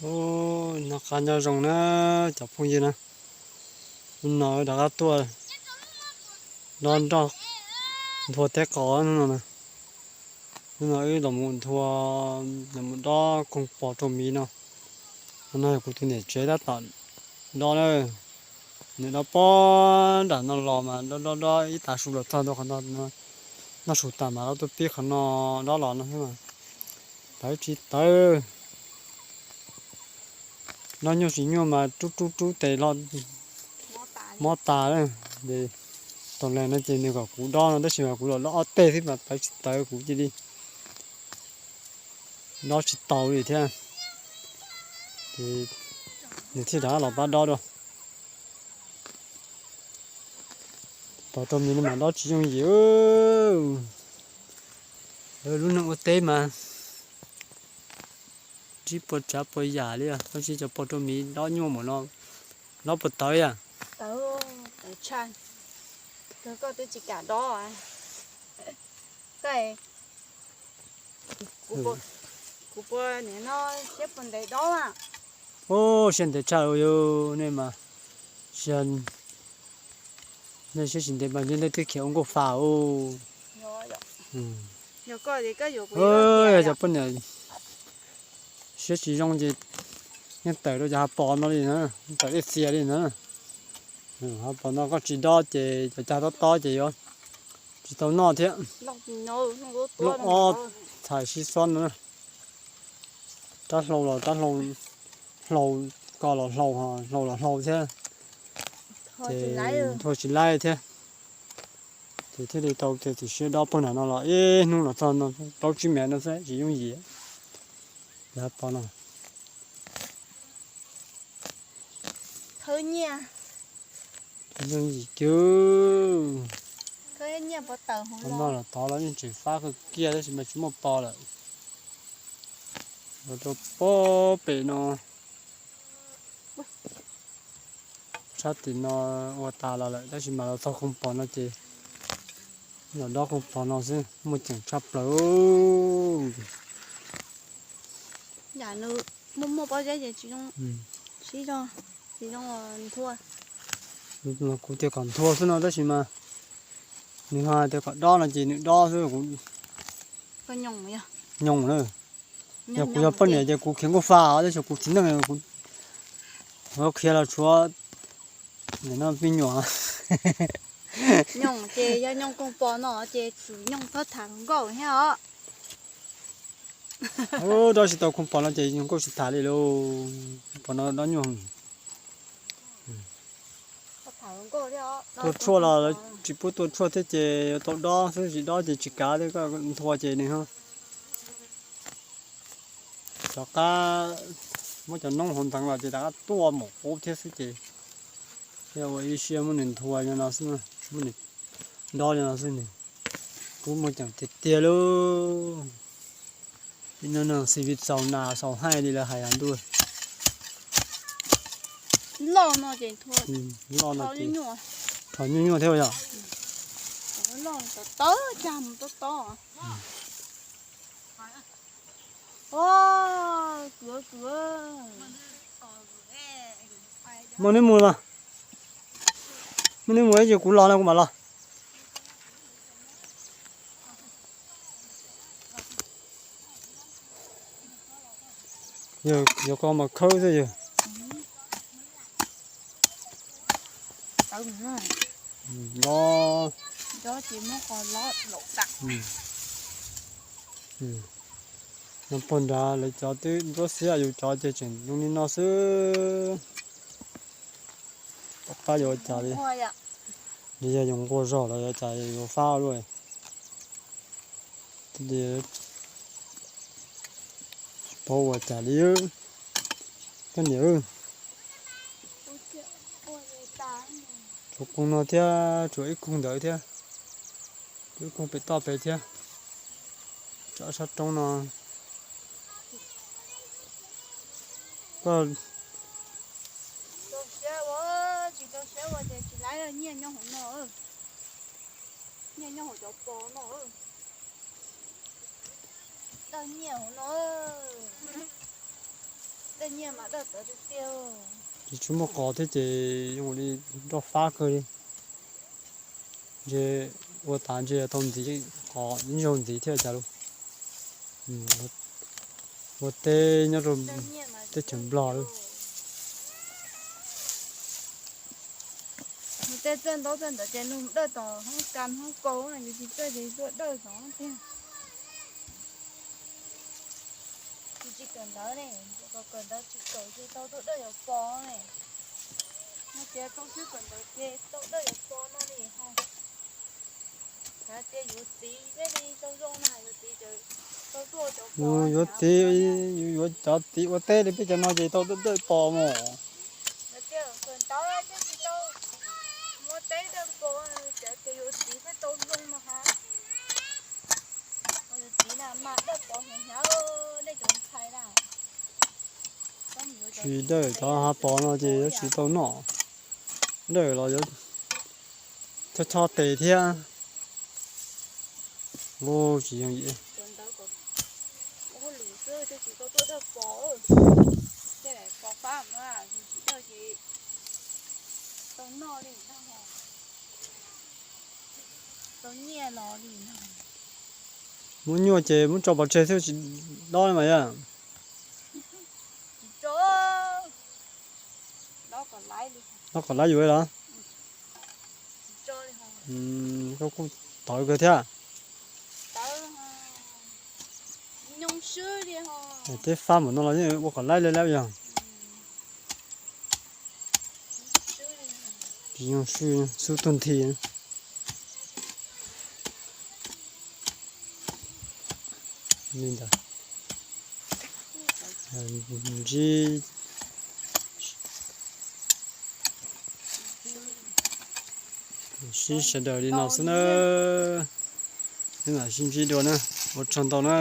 Ub, noj qab nyob zoo na cov phooj ywg na. Hnub no rov qab tuaj dob nroj nthua teb qos no na. Hnub no wb los mus nthua, los mus dob koog pos rau miv no. Qhov no yog kuv tus niam tsev tab tom dob na. Nws dob pog nram no los mas dob dob dob ib tav su los txog ntua qhov no, noj su tas mas dob tuaj pib qhov no dob los no xwb mas tawv tsis tawv. Dob nyuaj tsis nyuaj mas rub rub rub tes los mob tas lawm. Ces tau lees no ces nws kom kuv dob no tab sis mas kuv los dob ob teg xwb mas tawv tsis tawv kuv cia li dob tsis tau li thiab. Ces nws thiaj rov los pab dob dua. Pos rau miv no mas dob tsis yooj yim. Lub neej ua teb mas tsis puas tsav puas yam li, tab sis cov pos rau miv dob nyuaj npaum no, dob puas tawv yam. Tawv, tawv tshaj. Koj twb tsis kam dob. Kuv puas, kuv puas nim no siab puas ntev dob a. Ub, siab ntev tshaj yog nej mas, siab, nej siab tsis ntev mas nej twb khiav ua nkauj fa ub. Yog cov poj niam siab tsis zoo ces yeej tawm rau cov hav pos no li na, tawm dej txias li na. Hav pos no koj tsis dob ces cov cag tob tob ces yuav tsis tau noj thiab. Lub ob txhais sib xob no, rab hlau los rab hlau, hlau ko los hlau, hlau los hlau thiab, ces nthua tsis laib thiab. Ces thiaj li tau tias txim siab dob pog nram no los ib hnub los txog no plaub tsib mev no xwb tsis yooj yim. Cov hav pos no yooj yim kiag. Noj los tod los yeej tseem fab kawg kiag tab sis mas tsis muaj pos lawm. Los rau pob pem no, tshab tim no ua tas los lawm tab sis mas los txog koog pos no ces los dob koog pos no xwb muaj ceem tshaj plaws. Yam nws muaj muaj pob zeb ces tsis zoo, sib zog, tsis zoo nthua. Kuv tias kom nthua xwb no tab sis mas nws ho tias kom dob no ces nws dob xwb. Nyoos na. Yog kuv yog poj niam ces kuv khiav nkauj fa tab sis kuv txiv neej, kuv khiav los tshuav nim no me nyuam. Nyoos ces yog nyoos koog pos no ces tsuas nyoos txhob tham hluas nkauj thiab os. Dob tsis tau koog pos no ces nkauj tsis tham li lauj. Pos no dob nyuaj. Tua tshuaj los lawv tsis pub tua tshuaj thiab ces yuav tau dob xwb, tsis dob ces tsis kav li, koj nthua ces nws ho rov qab muab cov noob hauv ntxeev los ces rov qab tuaj mus qub thiab xwb ces thiaj ua ib siab muab nws nthua li no xwb, muab nws dob li no xwb nws kuj muaj ceem tiag tiag lauj. Peb no xis vis xaus nas xaus haij li lawv hais ntuj. Loj no ces rho nyuaj nyuaj thiab yom. Muaj neb mus mas, muaj neb mus ces kuv los no kuv mam los. Yog koj mas khawb xwb yog. No pog nrad lawv cov twb nruab xiab, yus cov ces tseem zoo li no xwb. Pab yuav ua cas li, yog yus nquag zog los yuav cas yuav fab luaj. Tsis paub ua cas li, koj niam. Tshuav koog no thiab, tshuav ib koog ntawd thiab, ib koog pem toj pem thiab, tshuav sab roob no. Koj nyiaj nyob hauv no, nyiaj nyob hauv cov pos no. Dawj nyiaj hauv no. Tsis tshua muaj qos thiab ces zoo li nroj fab kawg li. Ntshe ua tas ntshe tau ntxiv qos ib zaug ntxiv thiab cas lauj. Ua teb nyob rau teb chaws Nplog lauj. Tej txawj ntaub txawj ntawv ces nug dawj tom hoob kas hoob kaus, yus tsis txawj ces tuaj dawj tom tiag. Yus tsis kawm ntawv ne, kawm ntawv tsis kawm ces tau tuaj dawj yuav pos ne. No ces tau xwb kawm ntawv ces tau dawj yuav pos no li ho. Hais tias yuav txiv thiaj li tau zoo na, yuav txiv ces tau tuaj cov pos. Yuav txiv, yuav cov txiv ua teb li peb cov no ces tau dawj pos mus. Hais tias kawm ntawv thiaj tsis tau ua teb dawj pos, hais tias yuav txiv thiaj tau zoo no ha. Yuav txiv na mas dawj pos hnyav hnyav, nej cov ntxhais na. Tsis dawj cov hav pos no ces yuav tsis tau noj. Dawj los yuav choj choj tes thiab. Tsis zoo. Muab nyuaj ces muab tso pov tseg thiab tsis dob li mas yog. Dob kom laib yus los? Koj kuj tawv kawg thiab. Teb fab npaum no los yeej ua kom laib li lawm yog. Tsis nyuaj swb, xub tuag nthi. Li ntawd. Ntsib sib sawv daws li no xwb na. Peb mam sib ntsib dua na. Ua tsaug ntau na.